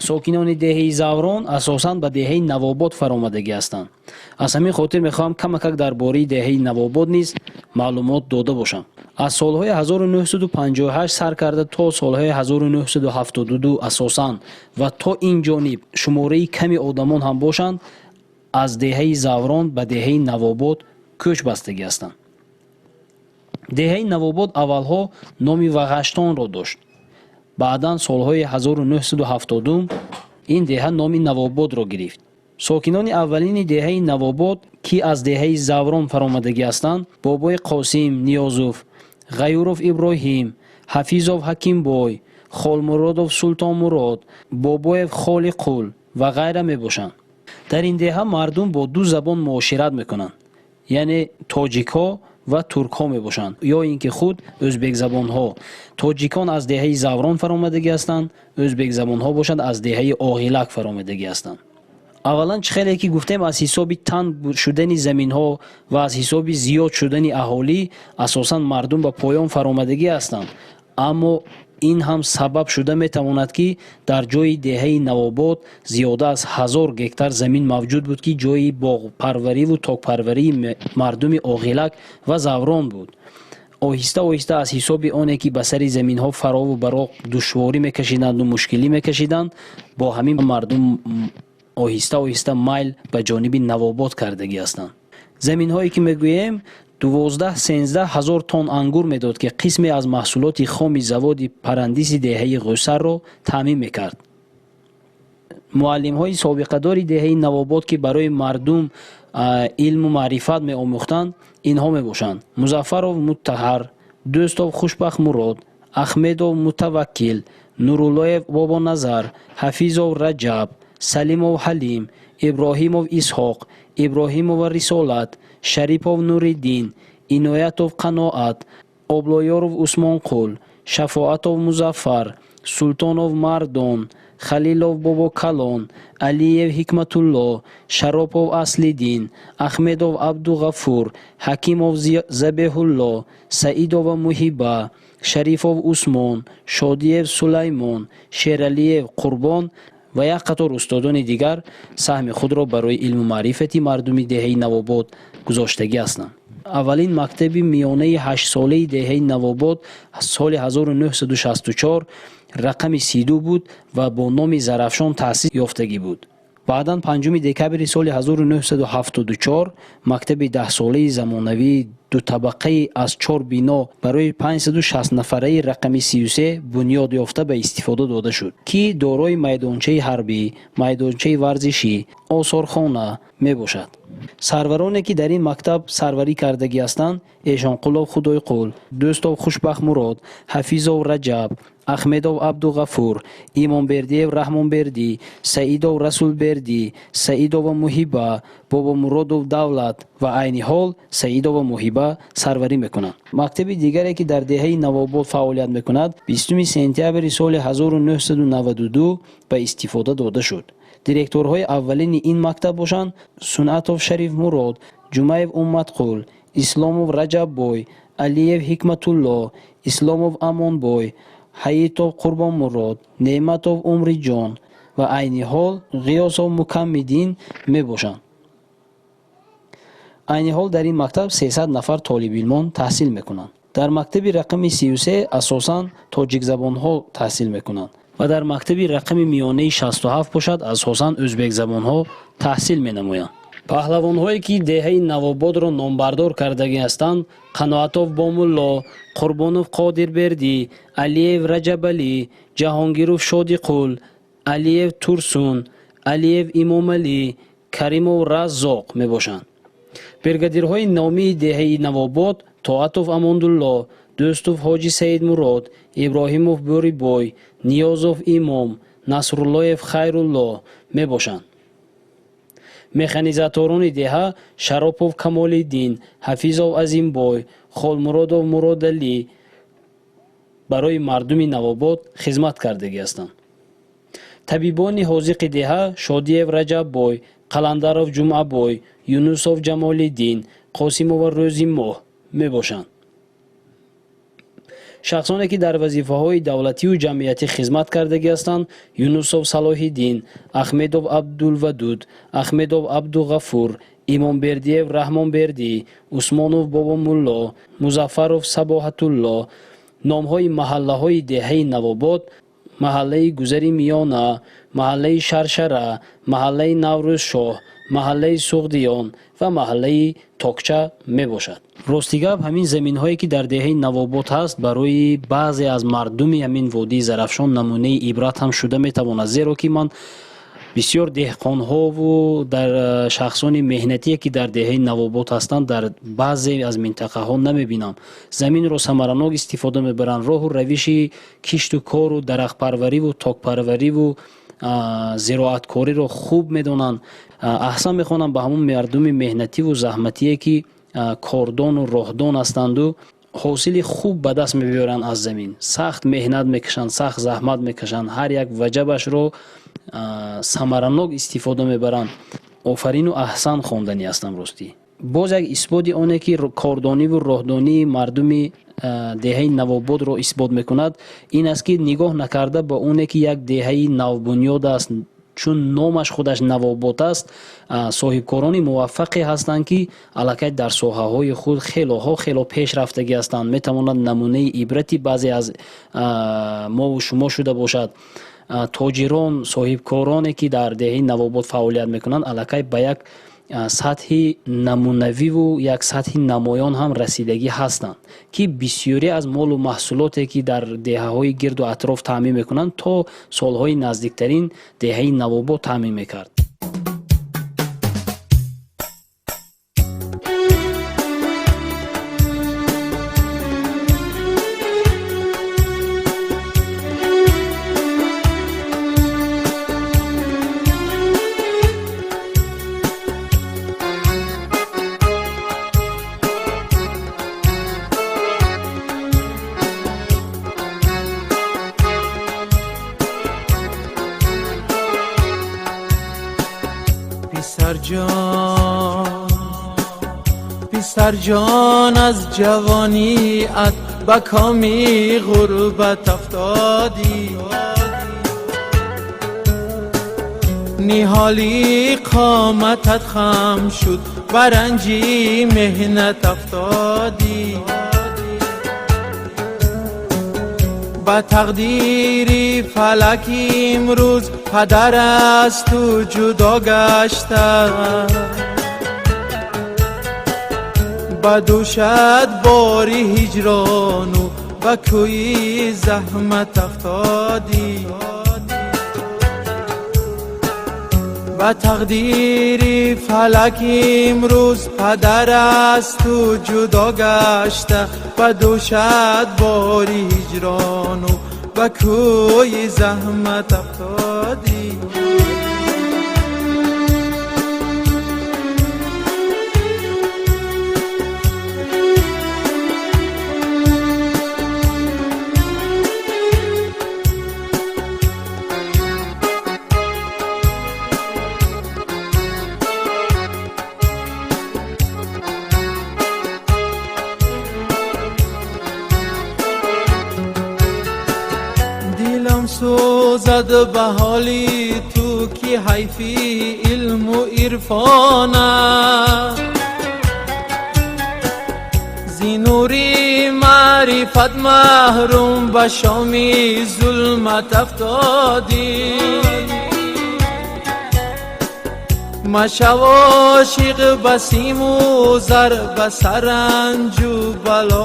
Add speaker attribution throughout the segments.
Speaker 1: Сокинони деҳаи Заврон асосан ба деҳаи Навобод фаромадагӣ ҳастанд. Аз ҳамин хотир мехоҳам камакак дар бораи деҳаи Навобод низ маълумот дода бошам. Аз солҳои 1958 сар карда то солҳои 1972 асосан ва то ин ҷониб шумораи ками одамон ҳам бошанд, аз деҳаи Заврон ба деҳаи Навобод кӯч бастагӣ ҳастанд. Деҳаи Навобод аввалҳо номи Вағаштонро дошт. Баъдан солҳои 1970 ин деҳа номи Навободро гирифт. Сокинони аввалини деҳаи Навобод, ки аз деҳаи Заврон фаромадагӣ ҳастанд, бобои Қосим Ниёзов, Ғаюров Иброҳим, Ҳафизов Ҳакимбой, Холмуродов Султонмурод, Бобоев Холиқул ва ғайра мебошанд. Дар ин деҳа мардум бо ду забон муошират мекунанд, яъне тоҷикҳо ва туркҳо мебошанд ё ин ки худ ӯзбекзабонҳо. Тоҷикон аз деҳаи Заврон фаромадагӣ ҳастанд, ӯзбекзабонҳо бошанд, аз деҳаи Оғилак фаромадагӣ ҳастанд. Аввалан, чӣ хеле ки гуфтем, аз ҳисоби танг шудани заминҳо ва аз ҳисоби зиёд шудани аҳолӣ асосан мардум ба поён фаромадагӣ ҳастанд. Аммо ин ҳам сабаб шуда метавонад, ки дар ҷои деҳаи Навобод зиёда аз 1000 гектар замин мавҷуд буд, ки ҷои боғпарвариву токпарварии мардуми Оғилак ва Заврон буд. Оҳиста оҳиста аз ҳисоби оне ки ба сари заминҳо фарову бароқ душворӣ мекашиданду мушкилӣ мекашиданд, бо ҳамин мардум оҳиста оҳиста майл ба ҷониби Навобод кардагӣ ҳастанд. Заминҳое ки мегӯем, 12-13 ҳазор тонн ангур медод, ки қисме аз маҳсулоти хоми заводи Парандиси деҳаи Ғӯсарро таъмин мекард. Муаллимҳои собиқадори деҳаи Навобод, ки барои мардум илму маърифат меомӯхтанд, инҳо мебошанд: Музаффаров Муттаҳар, Дӯстов Хушбахтмурод, Ахмедов Мутаваккил, Нуруллоев Бобоназар, Ҳафизов Раҷаб, Салимов Ҳалим, Иброҳимов Исҳоқ, Иброҳимова Рисолат, Шарипов Нуриддин, Иноятов Қаноат, Облоёров Усмонқул, Шафоатов Музаффар, Султонов Мардон, Халилов Бобокалон, Алиев Ҳикматулло, Шаропов Аслиддин, Ахмедов Абдуғафур, Ҳакимов Забеҳулло, Саидова Муҳиба, Шарифов Усмон, Шодиев Сулаймон, Шералиев Қурбон ва як қатор устодони дигар саҳми худро барои илму маърифати мардуми деҳаи Навобод гузоштагӣ ҳастанд. Аввалин мактаби миёнаи ҳаштсолаи деҳаи Навобод соли 1964 рақами 32 буд ва бо номи Зарафшон таъсис ёфтагӣ буд. Баъдан 5 декабри соли 1974 мактаби 10-солаи замонавии дутабақаи аз чор бино барои 560 нафараи рақами 33 бунёд ёфта ба истифода дода шуд, ки дорои майдончаи ҳарбӣ, майдончаи варзишӣ, осорхона мебошад. Сарвароне ки дар ин мактаб сарварӣ кардагӣ ҳастанд, Эшонқулов Худойқул, Дӯстов Хушбахтмурод, Ҳафизов Раҷаб, Ахмедов Абдуғафур, Имонбердиев Раҳмонбердӣ, Саидов Расулбердӣ, Саидова Муҳиба, Бобомуродов Давлат ва айни ҳол Саидова Муҳиба сарварӣ мекунанд. Мактаби дигаре, ки дар деҳаи Навобод фаъолият мекунад, 20 сентябри соли 1992 ба истифода дода шуд. Директорҳои аввалини ин мактаб бошанд Сунъатов Шарифмурод, Ҷумаев Умматқул, Исломов Раҷаббой, Алиев Ҳикматулло, Исломов Амонбой, Ҳаитов Қурбонмурод, Неъматов Умриҷон ва айни ҳол Ғиёсов Мукаммиддин мебошанд. Айни ҳол дар ин мактаб 300 нафар толибилмон таҳсил мекунанд. Дар мактаби рақами 33 асосан тоҷикзабонҳо таҳсил мекунанд ва дар мактаби рақами миёнаи 67 бошад, асосан ӯзбекзабонҳо таҳсил менамоянд. Паҳлавонҳое, ки деҳаи Навободро номбардор кардагӣ ҳастанд, Қаноатов Бомулло, Қурбонов Қодирбердӣ, Алиев Раҷабалӣ, Ҷаҳонгиров Шодиқул, Алиев Турсун, Алиев Имомалӣ, Каримов Раззоқ мебошанд. Бригадирҳои номии деҳаи Навобод Тоатов Амондулло, Дӯстов Ҳоҷи Саидмурод, Иброҳимов Бӯрибой, Ниёзов Имом, Насруллоев Хайрулло мебошанд. Механизаторони деҳа Шаропов Камолиддин, Ҳафизов Азимбой, Холмуродов Муродалӣ барои мардуми Навобод хизмат кардагӣ ҳастанд. Табибони ҳозиқи деҳа Шодиев Раҷаббой, Қаландаров Ҷумъабой, Юнусов Ҷамолиддин, Қосимова Рӯзимоҳ мебошанд. Шахсоне ки дар вазифаҳои давлатию ҷамъиятӣ хизмат кардагӣ ҳастанд: Юнусов Салоҳиддин, Ахмедов Абдулвадуд, Ахмедов Абдуғафур, Имомбердиев Раҳмонбердӣ, Усмонов Бобомулло, Музаффаров Сабоҳатулло. Номҳои маҳаллаҳои деҳаи Навобод: маҳаллаи Гузари Миёна, маҳаллаи Шаршара, маҳаллаи Наврӯзшоҳ, маҳаллаи Суғдиён ва маҳаллаи Токча мебошад. Рости гап, ҳамин заминҳое ки дар деҳаи Навобод ҳаст, барои баъзе аз мардуми ҳамин водии Зарафшон намунаи ибрат ҳам шуда метавонад, зеро ки ман бисёр деҳқонҳову дар шахсони меҳнатие ки дар деҳаи Навобод ҳастанд, дар баъзе аз минтақаҳо намебинам. Заминро самаранок истифода мебаранд, роҳу равиши кишту кору дарахтпарвариву токпарвариву зироаткориро хуб медонанд. Аҳсан мехонам ба ҳамон мардуми меҳнативу заҳматие ки кордону роҳдон ҳастанду ҳосили хуб ба даст мебиёранд аз замин. Сахт меҳнат мекашанд, сахт заҳмат мекашанд, ҳар як ваҷабашро самаранок истифода мебаранд. Офарину аҳсан хонданӣ ҳастам ростӣ. Боз як исботи оне ки кордониву роҳдонии мардуми деҳаи Навободро исбот мекунад, ин аст ки нигоҳ накарда ба оне ки як деҳаи навбунёд аст, чун номаш худаш Навобод аст, соҳибкорони муваффақе ҳастанд ки аллакай дар соҳаҳои худ хелоҳо хело пешрафтагӣ ҳастанд. Метавонад намунаи ибрати баъзе аз мову шумо шуда бошад. Тоҷирон, соҳибкороне ки дар деҳаи Навобод фаъолият мекунанд, аллакай ба як сатҳи намунавиву як сатҳи намоён ҳам расидагӣ ҳастанд, ки бисёре аз молу маҳсулоте ки дар деҳаҳои гирду атроф таъмин мекунанд, то солҳои наздиктарин деҳаи Навобод таъмин мекард.
Speaker 2: پسرجان از جوانی ات به کامی غربت افتادی، نهالی قامتت خم شد برنجی مهنت افتادی. به تقدیری فلک امروز پدر از تو جدا گشته، به دوشت باری هجرانو به کوی زحمت افتادی. به تقدیری فلک امروز پدر از تو جدا گشته، به دوشت باری هجرانو به کوی زحمت افتادی. سوزد به حالی تو که حیفی علم و عرفان، زی نوری معرفت محروم به شامی ظلمت افتادی. مشو عاشق به سیم و زر، به سرنج و بلا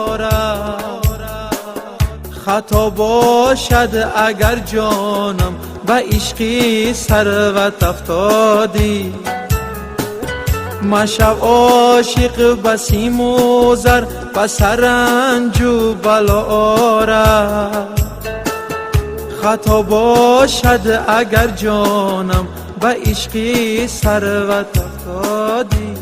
Speaker 2: آرد. خطا باشد اگر جانم به عشقی ثروت افتادی. مشو عاشق به سیم و زر، به سرنج و بلا آرد. خطا باشد اگر جانم به عشقی ثروت افتادی.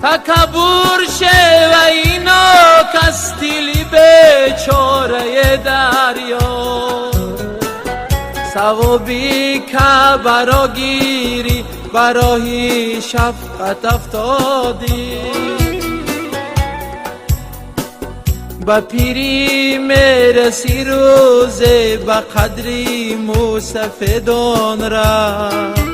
Speaker 2: Такаббур шеваи нокас дили бечораи дарё. Савоби Каъбаро гирӣ ба роҳи шафқат афтодӣ. Ба пирӣ мерасӣ рӯзе ба қадри мусафедон раст.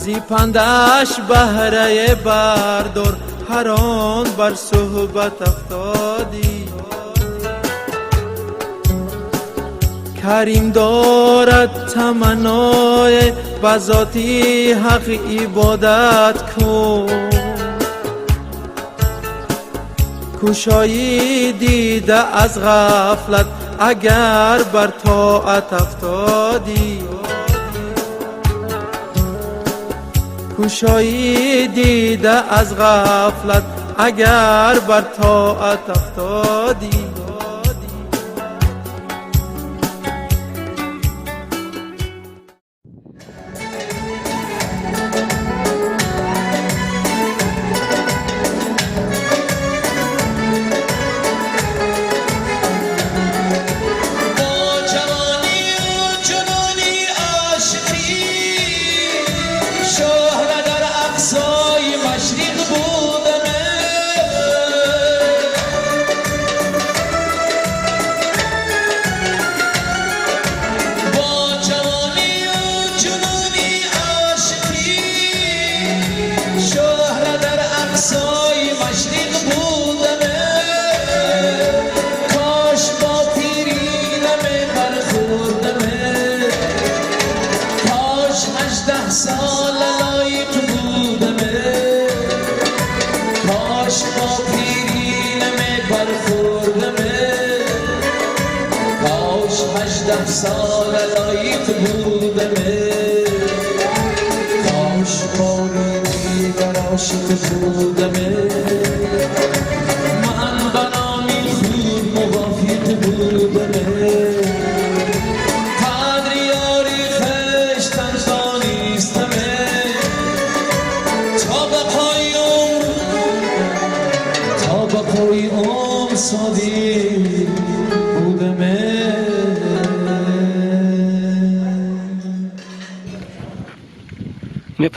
Speaker 2: Зи пандаш баҳрае бардор ҳар он бар суҳбат афтодӣ. Карим дорад таманное ба зоти ҳақ ибодат кун. Кушоӣ дида аз ғафлат агар бар тоат афтодӣ. Кушоӣ дида аз ғафлат агар бар тоат афтодӣ.
Speaker 3: سال لایق بودمه کاش باری دیگر عاشق بودمه من به نامی خود موافق بودمه قدر یاری خویشتن دانستمه تا بقای عمر تا بقای عمر صادق بودمه.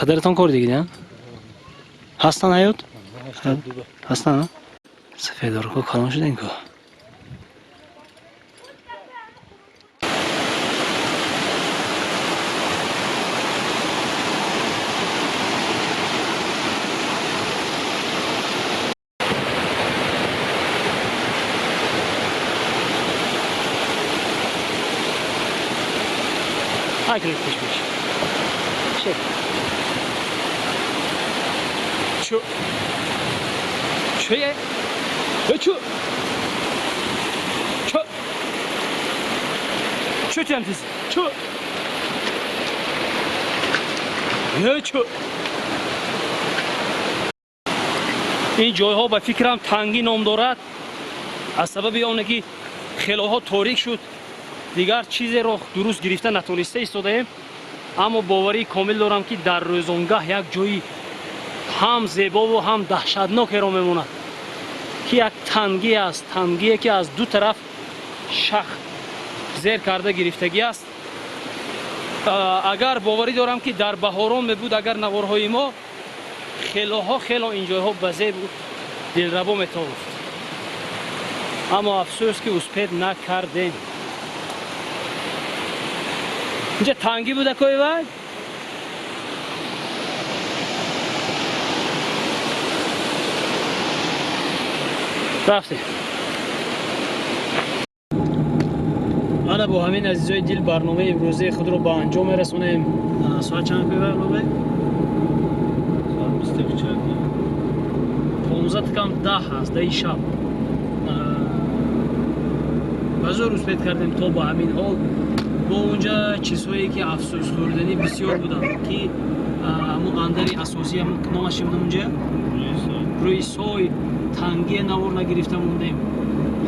Speaker 1: Падаратон кор дигидан? Ҳастан ҳаёт? Ҳастан? Сафедорко калон шуден ку. Ай, пеш. Шек. Чу. Чуе. Чу. Чу. Чу тиам тиз. Чу. Чу. Ин ҷойҳо ба фикрам тангӣ ном дорад. Аз сабаби оне ки хелоҳо торик шуд, дигар чизеро дуруст гирифта натониста истодаем. Аммо боварии комил дорам ки дар рӯзонгаҳ як ҷои ҳам зебову ҳам даҳшатнокеро мемонад ки як тангӣ аст, тангие ки аз ду тараф шах зер карда гирифтагӣ аст. Агар боварӣ дорам ки дар баҳорон мебуд, агар наворҳои мо хелоҳо хело ин ҷойҳо ба зебу дилрабо метовуфт. Аммо афсӯс ки успед накардем. Инҷа тангӣ буда кои вай? Рафтем. Ана бо ҳамин азизои дил барномаи имрӯзаи худро ба анҷом мерасонем. Соат чанд певар лобе?
Speaker 4: Соат 24.
Speaker 1: 15 кам 10 аст, даи шаб. Ба зӯр успед кардем то ба ҳамин ҳол. Бо унҷа чизҳое ки афсӯсхӯрданӣ бисёр буданд, ки ҳамун андари асосӣ, ҳамун номаш чӣ буд унҷа? Рӯи сой тангие навор нагирифта мондем.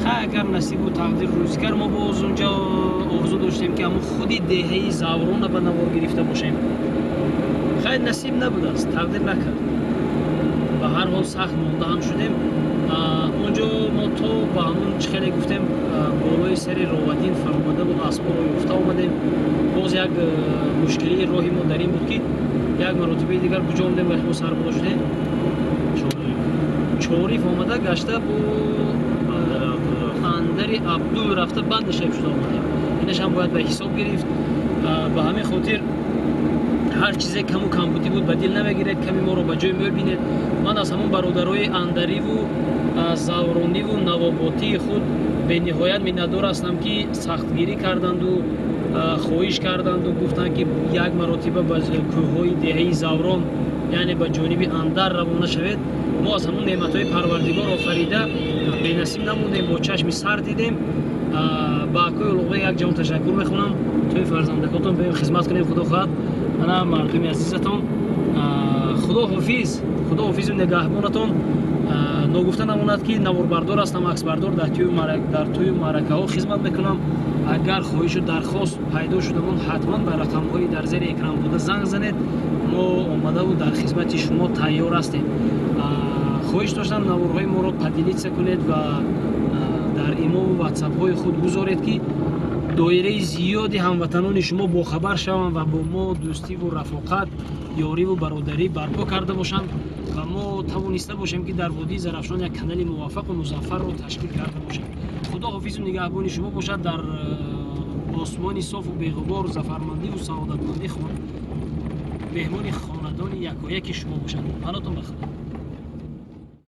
Speaker 1: Хай агар насибу тақдир рӯзгар мо боз унҷа орзу доштем ки ҳамун худи деҳаи Заврона ба навор гирифта бошем. Хай Хай, насиб набудааст, тақдир накард. Ба ҳар ҳол, сахт монда ҳам шудем. Онҷо мо то ба ҳамун чӣ хеле гуфтем, болои сари Ровадин фаромада буд, аспоро ёфта омадем. Боз як мушкилии роҳи мо дар ин буд, ки як маротибаи дигар куҷо омадем ва мо сарболо шудем? Чориф омада гашта, бо андари Абдул рафта, бандашаб шуда омадем. Инаш ҳам бояд ба ҳисоб гирифт. Ба ҳамин хотир ҳар чизе каму камбудӣ буд, ба дил намегиред, ками моро ба ҷой мебинед. Ман аз ҳамон бародарои андариву заврониву навоботии худ бениҳоят миннатдор ҳастам, ки сахтгирӣ карданду хоҳиш карданду гуфтанд, ки як маротиба ба кӯҳҳои деҳаи Заврон, яъне ба ҷониби Андар равона шавед. Мо аз ҳамон неъматҳои Парвардигор офарида бенасиб намондем, бо чашми сар дидем. Ба акои Улуғбек як ҷаҳон ташаккур мехонам. Тои фарзандакотон беем, хизмат кунем, худо хоҳад. Ана мардуми азизатон, худо ҳофиз, худо ҳофизу нигаҳбонатон. Ногуфта намонад, ки наворбардор ҳастам, аксбардор, дар тӯю маъракаҳо хизмат мекунам. Агар хоҳишу дархост пайдо шудамон, ҳатман ба рақамҳои дар зери экран буда занг занед. Мо омадаву дар хизмати шумо тайёр ҳастем. Хоҳиш доштам, наворҳои моро поделиться кунед ва дар имову ватсапҳои худ гузоред, ки доираи зиёди ҳамватанони шумо бохабар шаванд ва бо мо дӯстиву рафоқат, ёриву бародарӣ барпо карда бошанд ва мо тавониста бошем, ки дар водии Зарафшон як канали муваффақу музаффарро ташкил карда бошем. Худо ҳофизу нигаҳбони шумо бошад. Дар осмони софу беғубор зафармандиву саодатмандӣ меҳмони хонадони якояки шумо бошад. Панотон ба Худо.